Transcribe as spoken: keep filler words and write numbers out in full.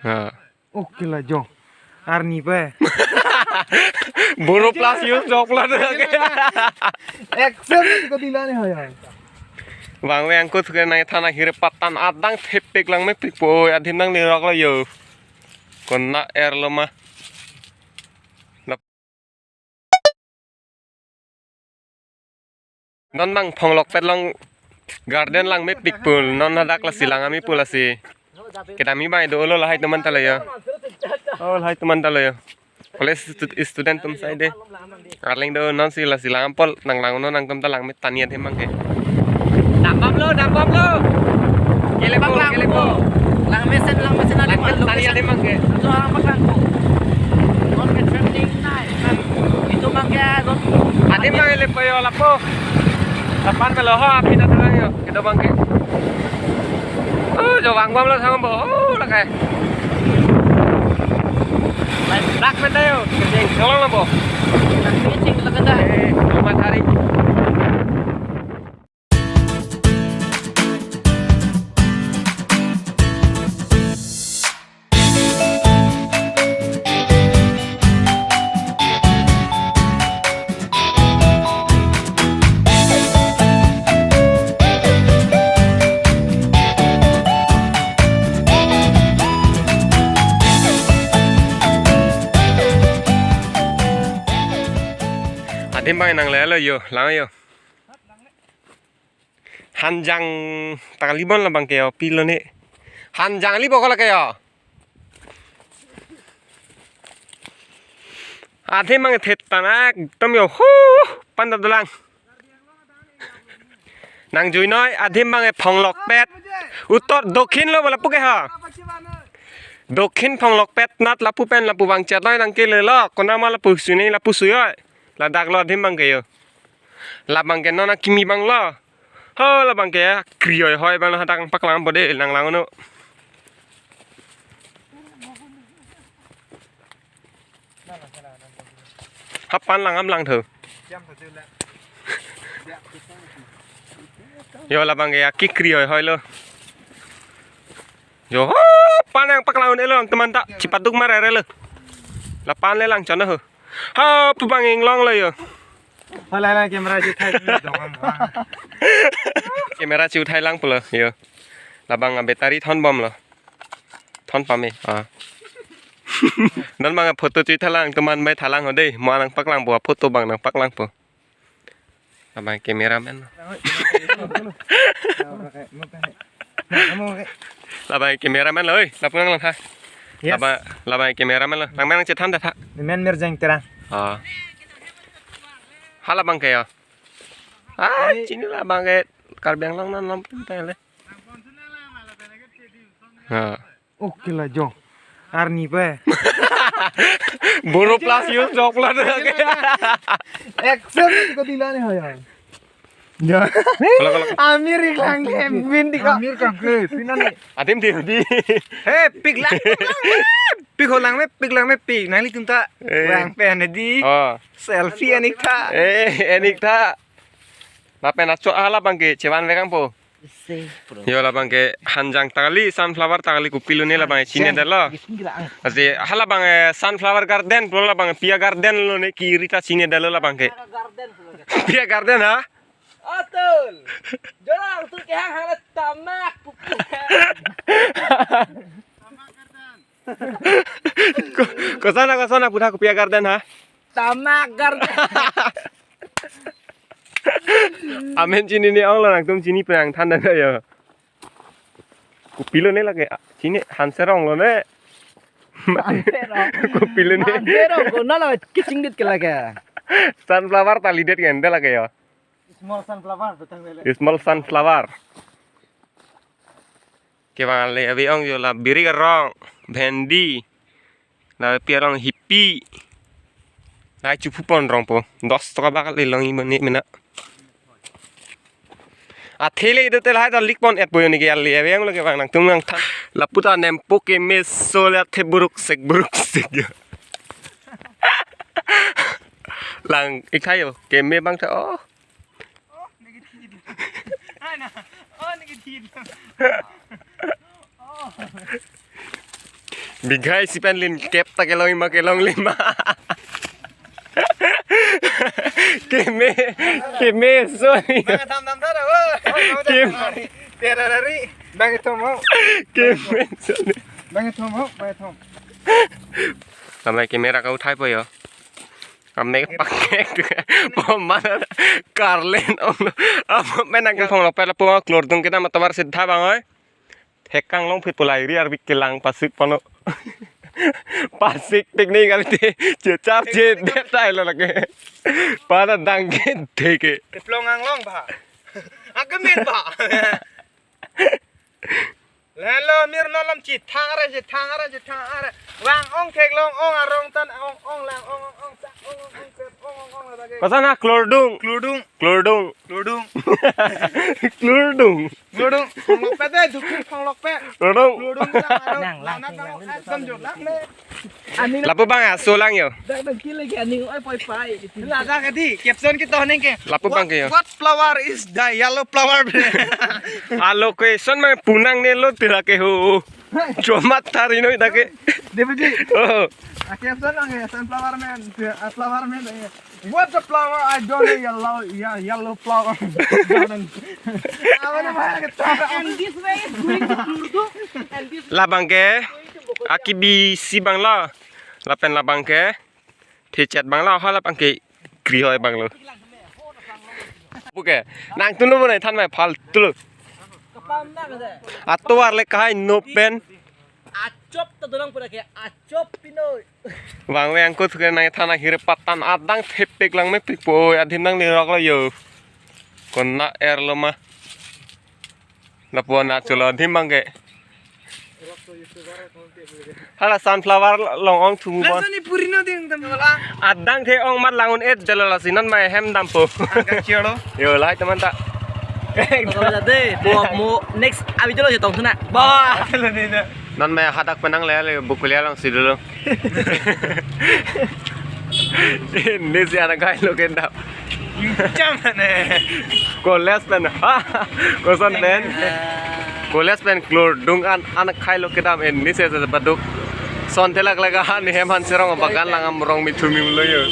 Ha. Oke la jo. Arni pe. Boro plus use jok la de. Action ko dila ne hoy. Bang we angkut ke nai thana hire patan adang thepik lang mepik po, adim nang nirok lo yo. Kona er lo ma. Non bang Phonglokpet along garden lang mepik pu, non hadak lasi lang ami pu lasi. Kedam abang dolo, lahai atum anta lo yo. Oh, lahai atum anta lo yo. College stu-, student atum sai de. Arleng do, non si lasi lang apot nang lang, non nangtum ta lang me tani adim abang ke. Dambom lo, dambom lo. Kelepo, kelepo. Lang mesen, lang mesen, lang mesen, tani adim abang ke. Itu orang paklang ko. Non ke trending nai. Itu abang ke, non. Adim abang kelepo yo lapu. Lapu-an melo ho, api na terang yo. Kedo abang ke. Oh, jo vangbom lo sang bo. Oh, lakai. Lain black man da yo. Kejeng, tolong lo bo. Kejeng, lakan da. Eh, rumah tarik. Adim abang nang le lo yo, lang yo. Hanjang ta kali bon labang ke yo, pilo ne. Hanjang kali bo ko lake yo. Adim abang thet tanak, tom yo, hu, panda dolang. Nang juinoi, adim abang Phonglokpet. Uttor, dokhin lo bo lapu ke ha. Dokhin Phonglokpet nat lapu pen lapu abang chetoi nang kele lo, kona ma lapu suni lapu suyoi. Ladak lo adim abang ke yo. Labang ke non akimi abang lo. Ho, labang ke kri hoi hoi abang hadak paklang po de, nang lang no. Hapan lang am lang tho. Yo, labang ke aki kri hoi hoi lo. Yo, ho, pan nang paklang un-e lo, teman ta chipaduk mar ere lo. Lapan le lang chon ho. Ha, pu abang inglong lo yo. Halai lai camera juthai dong am. Camera juthai lang pulo yo. Labang a battery thon bom lo. Thon pame. Ah. Non abang photo chui thalang, teman mai thalang ho de. Mo nang paklang po, photo abang nang paklang po. Labang cameraman lo. Labang cameraman lo, oi, lapu nang lang tha. Yes. Labang, labang cameraman lo. Lang men nang chethan ta tha. Men Mirjeng Terang. Oh. Halabang ke yo. Ah, chini labang ke Karbi Anglong non nom pun ta le. Ha. Oke la jo. Arni pe. Boro plus use jok la de. Action ko dila ne hoy. Ja. Kalau, kalau. Amir iklang ke bin di ko. Amir kang ke, pina ni. Adim di di. He, pik lang. Pik ho lang me, pik lang me, pik. Nangli tum ta. Eh. Wang pen di. Oh. Selfie enik tha. Eh, enik tha. Lapen acho halabang ke chevan vekang po. Isi, bro. Yo, labang ke hanjang ta kali, sunflower ta kali, kopilo ne labang chini dalo. Isi, isi, isi. Asi halabang, eh, sunflower garden, bro, labang pia garden lo ne, kiri ta chini dalo labang ke. Garden, bro. Pia garden ha? Atul. Jorang tu ke hang hang tamak pupu. Ko-, kosana, kosana putha, kopia garden ha? Tamak garden. Amen chini ne ong lo, nangtum chini pen nang than dada yo. Kopilo ne lake, chini Hanserong lo ne. Hanserong. Kopilo ne. Hanserong ko nalo kachingdit ke lake. Sunflower ta lidet ke ende lake yo. Small sunflower, betul bele. Small sunflower. Kevang le abi ong yo la birik arong, bhendi, la pi arong hipi. Lai chuphu pon rong po. Dos toka bak le long imane mena. Athele idu tel hai ta lik pon et po yo ni ke ale abi ong lo kevang nangtum nang than. Lapu ta nempo keme so le athe buruk sek buruk sek yo. Lang ik tha yo, keme abang tha oh. Oh, negative. Ai na. Oh, negative. Oh. Bighai sipan lin kep ta kelong ma kelong lima. Keme, keme so ni. Bang tham tham thar, oh. Kem- Tera dari. Bang thom ho. Keme so ni. Bang thom ho, bang thom. Kamai camera ka uthai po yo. Kame pakai tu. Pom mana karlen ong. Apa menang kong lo pela po klor tung kita matabar sidha bang oi. Hekang long phit pulai ri arbi kelang pasik pano. Pasik picnic kali te. Chechar che det tai lo lake. Pada dang ke de ke. Teplong anglong ba. Akemen ba. Lelo mir nolam chithang are, chithang are, chithang are. Wang ong theklong ong arong tan ong ong lang ong ong ong sa ong ong ong sep ong ong ong la bage. Kosa na klor dung. Klor dung. Klor dung. Klor dung. Klor dung. Klor dung. Khonglok pe de, dukhi khonglok pe. Klor dung. Klor dung sa arong. Nang lang, nang lang, lang, lang, lang, lang. Lapu bang aso lang yo. Dak dak kile ke ani oi poi pai. Ladak adi caption kita honing ke. Lapu bang ke yo. What, what flower is the yellow flower? Alo ke son mang punang ne lo tira ke ho. Chomat thari noi dak ke. Debuji. Oh. A caption lang ya sunflower man, a flower man. What the flower? I don't know yellow, yeah, yellow flower. Apa namanya kita? And this way is going to Klor dung. And this way Labang ke. Akibi si bang la. Lapen labang ke. Thechat bang la, ha labang ke. Krihoi bang lo. Buke. Nang tunu mo nai than mai phal tulo. Kapam na ka de. Atovar le kahai no pen. Achop ta dolang pura ke achop pinoi. Bang we angkut ke nang than ahir patan adang thepik lang mepik po oi adim nang lirok lo yo. Kona er lo ma. Lapu na chulo adim bang ke. Hala sunflower long ong thumu bon. Langsung ni puri no ding tam. Adang the ong mat langun et jalo la sinan mai hem dampo. Angka chiolo. Yo lai teman ta. Kalau ada deh, buat mo next abi jalo je tong sana. Bah. Non mai hadak penang le le bukulia long si dulu. Ini si anak kai lo kendap. Jam ne. College pen. Ha, koson pen. College pen klor dung an anak kai lo kedam ini se se baduk. Son telak laga han hem han serong bagan lang am rong mi thumi lo yo.